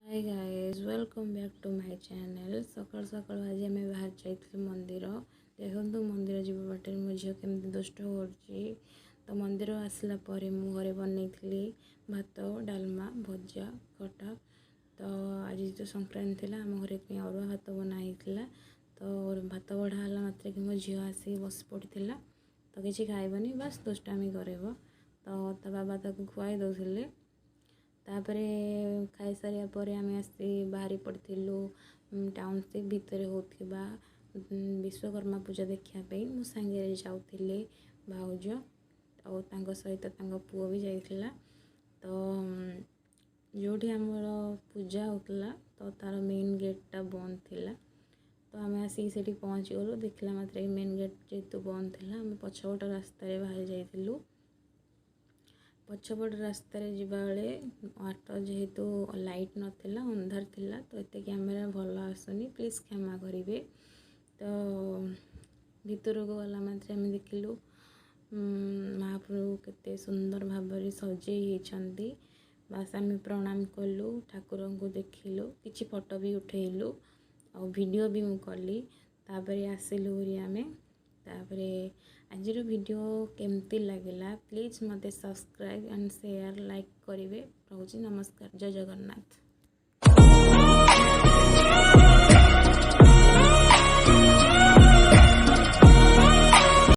Hi guys, welcome back to my channel. ସକାଳୁ ସକାଳୁ ଆଜି ଆମେ ବାହାରି ଯାଇଥିଲୁ ମନ୍ଦିର। ଦେଖନ୍ତୁ, ମନ୍ଦିର ଯିବା ବାଟରେ ମୋ ଝିଅ କେମିତି ଦୁଷ୍ଟ କରୁଛି। ତ ମନ୍ଦିର ଆସିଲା ପରେ ମୁଁ ଘରେ ବନେଇଥିଲି ଭାତ, ଡାଲମା, ଭଜା, ଖଟା। ତ ଆଜି ତ ସଂକ୍ରାନ୍ତି ଥିଲା, ଆମ ଘରେ ପାଇଁ ଅରୁଆ ଭାତ ବନା ହେଇଥିଲା। ତ ଭାତ ବଢ଼ା ହେଲା ମାତ୍ରକେ ମୋ ଝିଅ ଆସିକି ବସି ପଡ଼ିଥିଲା। ତ କିଛି ଖାଇବନି, ବାସ୍ ଦୁଷ୍ଟାମି କରିବ। ତ ତା ବାବା ତାକୁ ଖୁଆଇ ଦେଉଥିଲେ। ତାପରେ ଖାଇସାରିବା ପରେ ଆମେ ଆସି ବାହାରି ପଡ଼ିଥିଲୁ ଟାଉନସିପ୍ ଭିତରେ ହେଉଥିବା ବିଶ୍ୱକର୍ମା ପୂଜା ଦେଖିବା ପାଇଁ। ମୋ ସାଙ୍ଗରେ ଯାଉଥିଲେ ଭାଉଜ ଆଉ ତାଙ୍କ ସହିତ ତାଙ୍କ ପୁଅ ବି ଯାଇଥିଲା। ତ ଯେଉଁଠି ଆମର ପୂଜା ହେଉଥିଲା, ତ ତା'ର ମେନ୍ ଗେଟ୍ଟା ବନ୍ଦ ଥିଲା। ତ ଆମେ ଆସିକି ସେଠି ପହଞ୍ଚିଗଲୁ। ଦେଖିଲା ମାତ୍ରକେ ମେନ୍ ଗେଟ୍ ଯେହେତୁ ବନ୍ଦ ଥିଲା, ଆମେ ପଛପଟ ରାସ୍ତାରେ ବାହାରି ଯାଇଥିଲୁ। ପଛପଟ ରାସ୍ତାରେ ଯିବାବେଳେ ବାଟ ଯେହେତୁ ଲାଇଟ୍ ନଥିଲା, ଅନ୍ଧାର ଥିଲା, ତ ଏତେ କ୍ୟାମେରା ଭଲ ଆସୁନି, ପ୍ଲିଜ୍ କ୍ଷମା କରିବେ। ତ ଭିତରକୁ ଗଲା ମାତ୍ରେ ଆମେ ଦେଖିଲୁ ମହାପ୍ରଭୁ କେତେ ସୁନ୍ଦର ଭାବରେ ସଜେଇ ହେଇଛନ୍ତି। ବାସ୍, ଆମେ ପ୍ରଣାମ କଲୁ, ଠାକୁରଙ୍କୁ ଦେଖିଲୁ, କିଛି ଫଟୋ ବି ଉଠେଇଲୁ ଆଉ ଭିଡ଼ିଓ ବି ମୁଁ କଲି। ତାପରେ ଆସିଲୁ ଭାରି ଆମେ। ତାପରେ ଆଜିର ଭିଡ଼ିଓ କେମିତି ଲାଗିଲା, ପ୍ଲିଜ୍ ମୋତେ ସବସ୍କ୍ରାଇବ୍ ଆଣ୍ଡ ସେୟାର, ଲାଇକ୍ କରିବେ। ରହୁଛି, ନମସ୍କାର, ଜୟ ଜଗନ୍ନାଥ।